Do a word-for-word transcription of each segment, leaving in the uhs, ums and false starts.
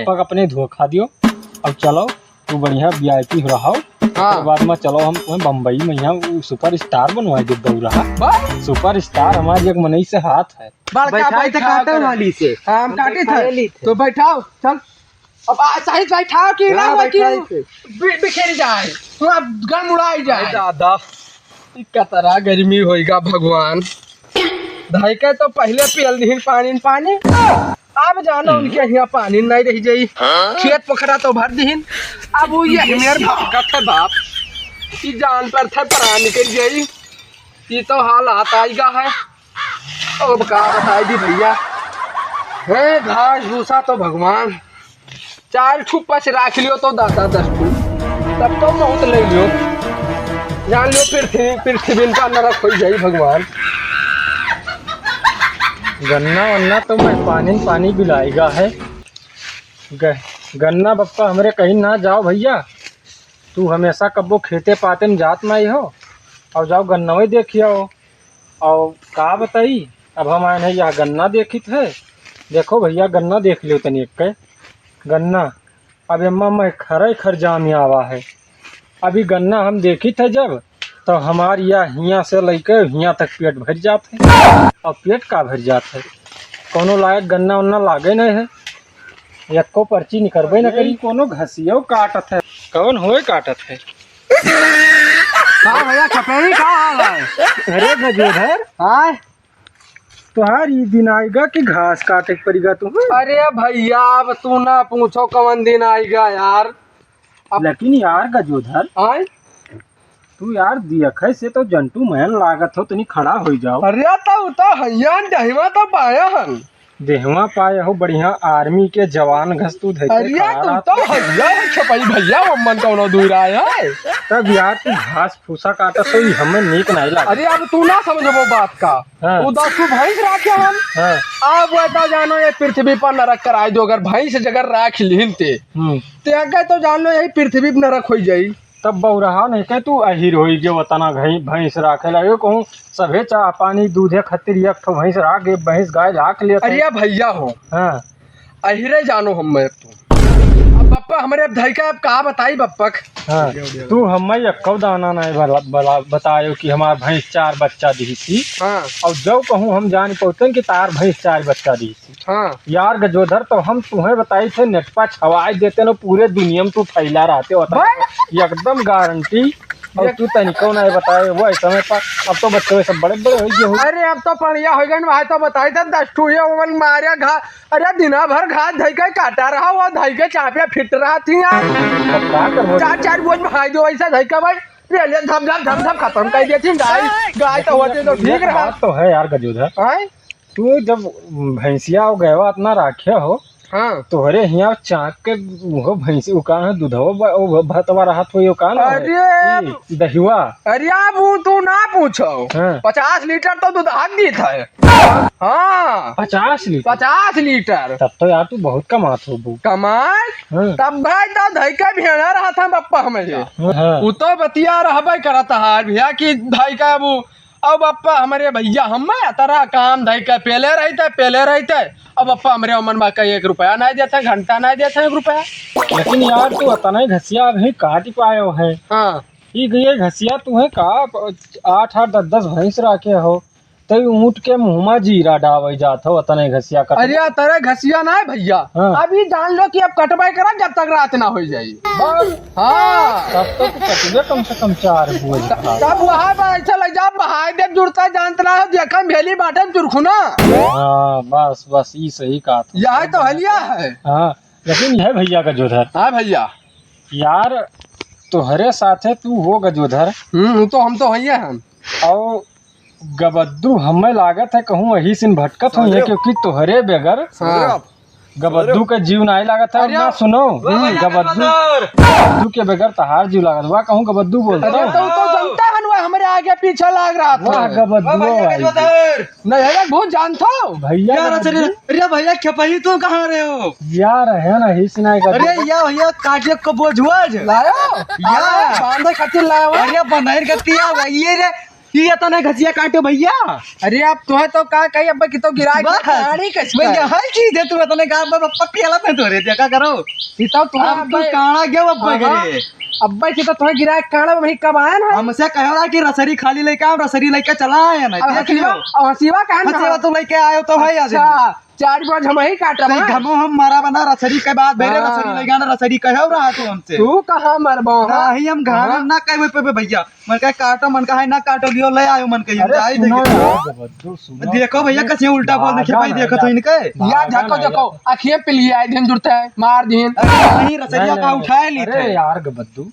पग अपने धोखा दियो। अब चलो, तू बढ़िया VIP हो रहा हो। हाँ। ओकर बाद में चलो, हम तुम्हें बम्बई में यहाँ उ superstar बनवाए दे दौरा। बस। Superstar हमारे एक मनई से हाथ है। बड़का बैठाई बैठा काटे कर। वाली से। हाँ, हम काटे बैठाई थे। ली थे। तो बैठाओ, चल। अब आ, सही बैठाओ कि ना हाँ, हो कि बैठाई थे। बि-, बिखर जाए। वहाँ गड़मुड़ाई जाए। अरे दादा, ई कतरा गर्मी होइगा भगवान। धाई के तो पहिले पियल दिहिन पानी न पानी। अब जानो हम्म। उनके यहाँ पानी नहीं रह जाई। हाँ? खेत पोखरा तो भर दिहिन। अब वो ये मेर भटकत है बाप। ई जान पर थे परान निकल जाई। ई तो हाल आता आइगा है। अब का बताई दी भैया, हे घास भूसा तो भगवान, चार ठू पच राख लियो तो दस दस ठू, तब तो मौत ले लियो, जान लियो पृथ्वी, पृथ्वी का नरक हो जाई भगवान। गन्ना वन्ना तो मैं पानी पानी बिलाएगा है। ग-, गन्ना बप्पा हमरे कहीं ना जाओ भैया, तू हमेशा कब्बो खेते पाते में जात नाई हो, और जाओ गन्नवे देखियो। और का बताई, अब हम आए हैं यहाँ गन्ना देखित है। देखो भैया, गन्ना देख लियो तनी एक के। गन्ना, अब एम्मा मैं खरे खर जाम आवा है। अभी गन्ना हम देखित है जब, तो हमार या हियाँ से लइके हियाँ तक पेट भर जात है। और पेट का भर जात है, कोनो लायक गन्ना उन्ना लागे नहीं है। एको पर्ची निकरबे न यही करी। कोनो घसियो काटत है। कौन होए काटत है? का भैया, छपेरी का हाल है? अरे गजोधर, आय? तोहार ई दिन आएगा कि घास काटे के पड़ेगा तुहूँ? अरे भैया, अब तू ना पूछो कौन दिन आएगा यार। अब लेकिन यार गजोधर, आय? तू यार दियखे से तो gentleman लागत हो, तनी खड़ा हो जाओ। अरे तो उ तो हइयान, देहवा तो पाया हन। देहवा पाए हो बढ़िया army के जवान घस तू धइके अरे खड़ा तू रहत तो हो। हइया है छपई भैया, ओमन कौनो दूर आए है। तब यार तू घास फूसा काटत हो, ई हमें नीक नहीं लागत। अरे अब तू ना समझबो बात का। हाँ। उ दस ठो भैंस राखे हम। हाँ। अब वो तो जानो ये पृथ्वी पर नरक कराए दो, अगर भैंस जगर राख लिहिन ते। हम्म। ते आगे तो जान लो यही पृथ्वी पर नरक हो जाई। तब बौरहा नहीं कहे तू अहिर होई जे वतना घई-, भैंस राखे लागे कहूँ सभे चाह पानी दूधे खातिर एक ठो भैंस राख, एक भैंस गाय राख लेत है। अरे भैया हो। हाँ। अहिरे जानो हम मैं तू। अब बप्पा हमरे अब धई का अब का बताई बप्पा क। हाँ। तू हमें एक्को दाना नहीं बला-, बला-, बतायो कि हमार भैंस चार बच्चा दी थी। हाँ। और जब कहूँ हम जान पौते कि तार भैंस चार बच्चा दी। हाँ। यार गजोधर, तो हम तुम्हें बताई थे, नेटपा छवाई देते न, पूरे दुनिया में तू फैला रहते होता। बस। एकदम गारंटी। और ये तू तनिको नहीं बताए, वो ऐसा में पा-, अब तो बच्चे सब बड़े बड़े हो गए हो। अरे अब तो पढ़िया हो गए न भाई, तो बताई थे दस ठू ये ओवन मारे घा-, अरे दिना भर घास धई के काटा रहा, वो धई के चापे फिट रहा थी यार। अब का करबो? चार चार बोझ भाई जो ऐसा धई के भाई, रेलियन धम धम धम धम खत्म कर देती गाय, गाय तो होते तो ठीक रहा। बात तो है यार गजोधर। आय? तू जब भैंसिया और गैवा इतना राखे हो, हाँ। तोहरे हियाँ चाक के वो भैंसी उकान है, दूधवा ब-, वो भतवा रहत हो, ये उकान है। अरे! ई दहिवा। अरे, अब वो तू ना पूछो। हाँ। पचास लीटर तो दूध हक दी था। हाँ। पचास लीटर? पचास लीटर। तब तो यार तू बहुत कमात हो बू। कमाए? हाँ। तब भाई तो धई के भेड़ा रहा था बप्पा हमें। हाँ। वो तो बतिया रहबे करत हार भैया कि धई का वो अब बप्पा हमरे भैया, हमें अतरा काम धई के पेले रहिते, पेले रहिते। अब बप्पा हमरे ओमन बा के एक रुपया नाहीं देते, घंटा नाहीं देते एक रुपया। लेकिन यार, तू अतना ही घसिया अभी काट पायो है। हाँ। ई गई घसिया तू है का, आठ आठ दस दस भैंस राखे हो, तई ऊँट के मुँह मा जीरा डावे जात हो, अतना ही घसिया काट। अरे, अतरा घसिया नाहीं भैया। हाँ। अभी जान लो कि अब कटवाई करा जब तक रात ना हो जाई। बस। हाँ। तब तो तू कटिया कम से कम चार बोझ त-, उठा। तब वहाँ पर ऐसा लग जा, बहाई दे जुड़ता जानत ना हो, देखा भेली बाटे चुरखुना। हाँ, बस, बस, ई सही कहा तू। यह तो हलिया है। हाँ, लेकिन यह भैया गजोधर। हाँ भैया। यार, तोहरे साथे तू हो गजोधर। हम्म, वो तो हम तो हइये हन। और गबद्दू हमें लागत है कहूँ वही सिन भटकत हुई है, क्योंकि तोहरे बगैर हाँ। गबद्दू का जीव नहीं लागत है। अरे ना सुनो, वाह, वाह, गबद्दू, गबद्दू के बगैर तहार जीव लागत। वाह, कहूँ गबद्दू बोलता अरे है। तो, तो जनता हन, वह हमरे आगे पीछे लाग रहा था। वाह, गबद्दू वाह, भाई। नहीं, अरे बहुत जानता हूँ। भैया यार, गबद्दू। अरे, अरे भैया, खेपही तू कहाँ रहे हो? यार, है ना, ही सिनाई का अरे, या भैया, काटिए को बोझ हुआ आज। लायो? या। अरे, बांधे खातिर लायो? अरे, बनाई खातिर लाइए रे। कि एतना घसिया काट्यो भइया? अरे अब तोहे तो का कही, अब कि तो गिराए के बस। काड़ी कस वही का? हर चीज है, तू एतना का, अब पप्पी अलग में तो रे, देखा करो। कि तो तू अब तू अब काड़ा गयो अब हाँ, घरे। अब कि तो तोहे गिराए के काड़ा वही कब आया ना? हमसे कहो ना कि रसरी खाली लेके आओ, रसरी लेके चला आया ना, अब देख हसीवा, लियो। अब हसीवा कहाँ हसीवा कहाँ? तो लेके आयो तो है यार। अच्छा, चार रोज हम ही काटब, नहीं, हाँ? घमो हम मारा बना रसरी के बाद, मेरे हाँ। रसरी लेके आना, रसरी कहो रहा तू हमसे। तू कहाँ मरबो, हाँ? नहीं, हम घाना हाँ। ना कहबे पे भइया। मन कहे काटो, मन कहे ना काटो, लियो, ले आयो, मन कहे, अरे जाई सुनो देखे। यार, जबरदस्त, सुनो। देखो भइया, कैसे उल्टा बोल देखे भाई, मारा देखो तो इनके। या मारा देखो, ना देखो, यार। अखियाँ पिलिया है, दिन जुड़ता है, मार दिन। अरे नहीं, रसरिया नहीं, का नहीं, उठाए ली अरे थे। यार, गबद्दू,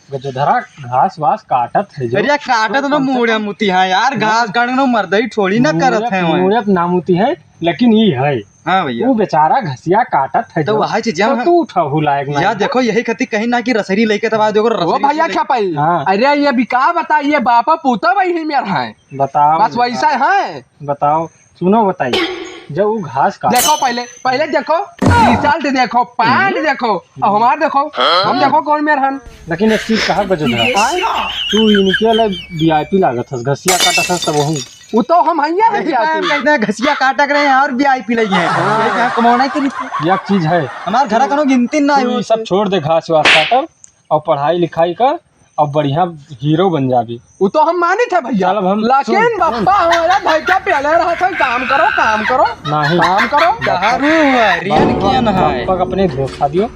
गजोधरा घास वास काटत है जो। अरे काटत तो ना कम से मूड़े कम मुती है यार, घास काटनो मर्दई थोड़ी ना मूड़े, करत है वहीं। मूड़े ना मुती है, लेकिन ई है। हाँ भइया। तू बेचारा घसिया काटत है तो जो। वही चीज तो हम तू उठा हुलाएक या नहीं। देखो, यही खती कहीं ना कि रसरी लेके तब आ देखो, वो रसरी भइया लेके क्या पाई? हाँ। अरे ये भी का बताइए, बापा पूता वही मेरा है। बताओ, बस बताओ। वैसा है। बताओ, सुनो, बताइए, जब वो घास काट देखो पहले, पहले देखो, टी-शर्ट देखो, पैंट हम्म। देखो, और हमार देखो, हम देखो कौन मेर हन। लेकिन एक चीज कहा गजोधरा, हाँ? तू इनके लिए वीआईपी लागत हस, घसिया काटत हस तब वहू। वो तो हम हइया है यही वीआईपी। कहते हैं, घसिया काटक रहे हैं और वीआईपी लगी है। हाँ। यही कहाँ कमाना है कि नहीं? एक चीज है। हमार घर का कोनो गिनती ना तू हो। ये सब छोड़ दे, घास वास काटब और पढ़ाई लिखाई कर और बढ़िया हीरो बन जाबी। वो तो हम मानित है भइया। चल, अब हम लेकिन सुन, बप्पा हमारा भाई का प्याले रहा था, काम करो, काम करो, नहीं। काम करो। दारू है, रियन बप्पा, कियन है। बप्पा का अपने धोखा दियो।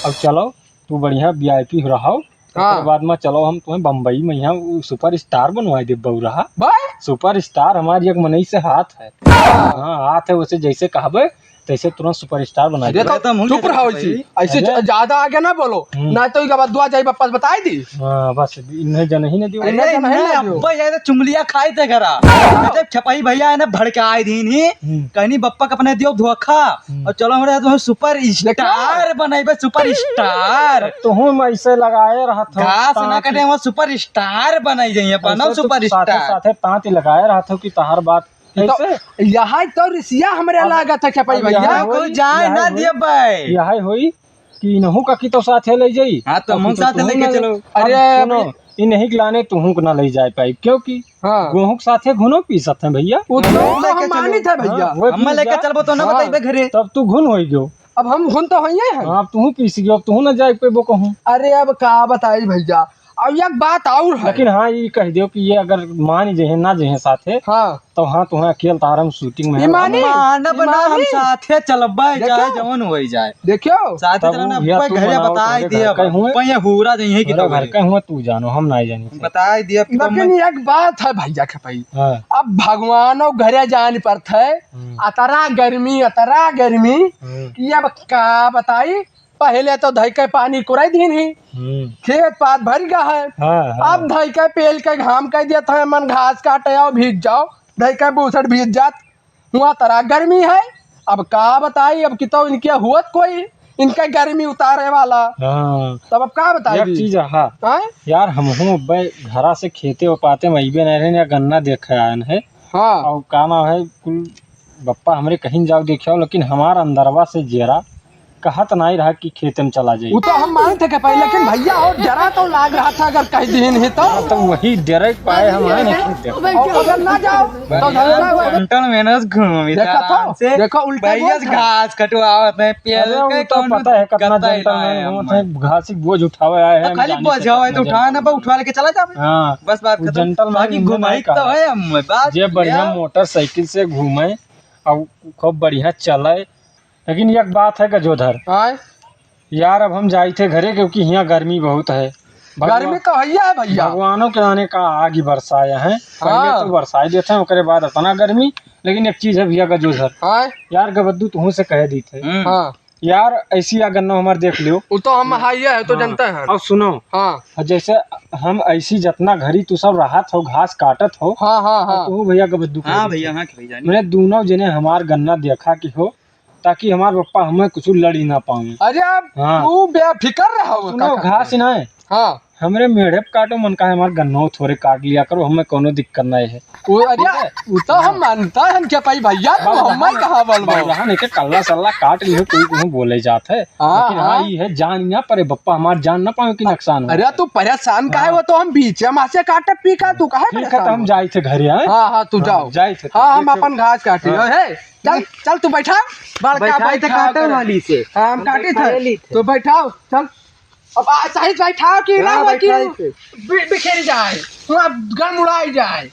अब चलो, तू बढ़िया वीआईपी रहो। हाँ। ओकर बाद में चलो, हम तुम्हें बम्बई में यहाँ उ सुपरस्टार बनवाई देब बउरहा। भाई? सुपरस्टार हमारी एक मनई से हाथ है। हाँ। हाँ, हाथ है, उसे जैसे कहबे तैसे तुरंत सुपरस्टार बनाई अरे देब। तो तो हम चुप रहो भाई। इसी। ऐसे अरे। ज-, ज्यादा आगे ना बोलो, हम्म। ना तो इनका बद्दुआ जाई, बप्पा बताई दी। हाँ, बस इन्हें जन ही ना दियो। अरे इन्हें जन ही ना दियो। अब्बा ये तो चुंगलिया खाई थे घरा। जब छपाई भइया है ना भड़काई दीन ही, हम्म। कहनी बप्पा के अपने दियो धोखा। हम्म। और चलो हमरे तुम्हें सुपरस्टार देखो। बनाइबे, सुपरस्टार। तुहूँ ऐसे लगाए रहत हो घास ना तांती। कटे, वहाँ सुपरस्टार बनाई जाइए, बनो ऐसे तो सुपरस्टार। साथे साथे तांती लगाए रहत हो कि तहार बात ये तो, कैसे? यही तो रिसिया हमरे अब, लागत है छपाई अब भइया। यहाँ कोई होई, जाए यहाँ ना होई, दिए भाई। यहाँ होई कि इनहू का की तो साथे ले जाई। हाँ, तो और हम कि तो साथे तुहूँ लेके ना ले-, चलो। अरे, अब सुनो, अब इनही के लाने तुहूँ को ना ले जाए पाई, क्योंकि हाँ। गोहूँ के साथे घुनो पीसत हैं भइया। वो तो, हाँ, तो हम लेके मानित चलो। है भइया। हाँ, वो हम पीस लेके जा। चलबो तो ना हाँ, बताइबे घरे। तब तू घुन होई गयो। अब हम घुन तो होइए हैं। हाँ, अब तुहूँ पीस गयो, अब तुहूँ ना जाए पेबो कहूँ। अरे, अब का बताई भइया, अब एक बात और है। लेकिन हाँ, ये कह दियो कि ये अगर मान जइहे, ना जइहे साथे, हाँ। तो हाँ, तुहूँ अकेल तार हम शूटिंग में ये है। मानी? मानब ये ना, हम मानी? साथे चलबे, देखो। चाहे जवन होई जाए। देखियो। साथे तब चलना, वो भैया अपन तू घरे बनाओ, बताई तोहरे दिया, घर का हुए। अपन ये हुरा जइहे कि तोहरे तब घर का हुए तू जानो, हम नाहीं जानी। बताई दिया कि लेकिन तुम एक बात है भइया के भाई, हाँ। अब भगवानो घरे जान परत है, हम्म। अतरा गर्मी, अतरा गर्मी, हम्म। कि अब का बताई, पहिले तो धइके पानी कुराई दीन ही, हम्म। खेत पात भरि गा है। हाँ, हाँ। अब धइके पेल के घाम कइ देत है, मन घास काटे आओ, भीज जाओ, धइके बूसट भीज जात, हुआँ तरा गर्मी है। अब का बताई, अब कि तो इनके हुअत कोई, इनके गर्मी उतारे वाला। हाँ। तब अब का बताई एक दी? चीज है। हाँ? यार, हमहूँ अब्बे घरा से खेते पाते में अइबे नहीं रहे, या गन्ना देखे आयन है। हाँ। और का नाम है, कुल बप्पा हमरे कहीं जाओ देखे आओ, लेकिन हमार अंदरवा से जेरा कहत नाहीं रहा कि खेते में चला जाई। वो तो हम मानत है कि पहले, लेकिन भइया और जरा तो लाग रहा था अगर कह दीन ही तो। हाँ, तो वही डरे पाए हम आए नहीं खेते में। और अगर ना जाओ, तो धंधा हुआ। जेंटलमैन घूमी देखा आराम तो, से। देखो उल्टा भइया बोलता है। घास कटवावत है, पेल अरे, के वो तो कौन पता है कितना कतई जेंटलमैन लाए घूमत हम। है, घास ही बोझ उठावे आए हैं, तो हम खाली जाने बोझ से हवा है, तो कितना उठा ना, जेंटलमैन। उठा लेके चला जावे। हाँ। बस बात वो खत्म। जेंटलमैन बाकी घूमत घुमाई है तो का? है हम, बात जे बढ़िया यार। मोटरसाइकिल से घूमे और खूब बढ़िया चले। लेकिन एक बात है गजोधर, आय? यार, अब हम जाई थे घरे, क्योंकि हियाँ गर्मी बहुत है। भगवान, गर्मी तो हैया है भइया। भगवानों के आने का आग ही बरसाया है। पहले हाँ। तो बरसाई देते हैं, ओकरे बाद इतना गर्मी। लेकिन एक चीज है भइया गजोधर, आय? यार, गबद्दू तुहूँ से कह दी थे। हम्म। हाँ। यार, ऐसी आ गन्ना हमार देख लियो। वो तो हम हैया है, तो हाँ। जनता है। अब सुनो। हाँ। और जैसे हम ऐसी जतना घरी तू सब रहत हो, घास काटत हो, हाँ, हाँ, और हाँ। तू भइया गबद्दू कह हाँ दी भइया, थे। हाँ, कह जानी। मैंने दोनों जने हमार गन्ना देखा कि हो, ताकि हमार पप्पा हमें कुछ लड़ी ना पावे। अरे, आप हाँ। तू बेफिकर रहो, सुनो, काका। घास ना है। हाँ। हमरे मेढ़े पे काटो, मन का है, हमार गन्नो थोरे काट लिया करो, हमें कोनो दिक्कत नहीं है। ओ, अरे, ठीक है? उ तो हम मानता है, हम क्या पाई भैया, तू बाबू हमें रहन, कहाँ बोलबो? बाबू रहन, एके कल्ला सल्ला काट लियो, कोई कहूँ बोले जात है। हाँ, लेकिन हाँ, हाँ। ई है, जान ना परे बप्पा, हमार जान ना पावे कि नुकसान हो। अरे, तू परेशान काहे हाँ। हो, तो हम बीचे मा से काटब पी का, तू काहे ठीक है, तो परेशान हम हो? जाई थे घरे, हैं? हाँ, हाँ, तू हाँ, जाओ। जाई थे, हाँ, हम ठीक है। अपन घास काटी हाँ। है। चल, चल, तू बैठा, बड़का बैठा बैठ थे काटो काटो। वाली से। हाँ, हम हम काटी बैठा थे। ली थे। तू बैठाओ, चल। अब आ, सही बैठाओ कि ना हाँ, हो कि बैठा ही थे। बि-, बिखर जाए, तू अब गड़मुड़ाई जाए।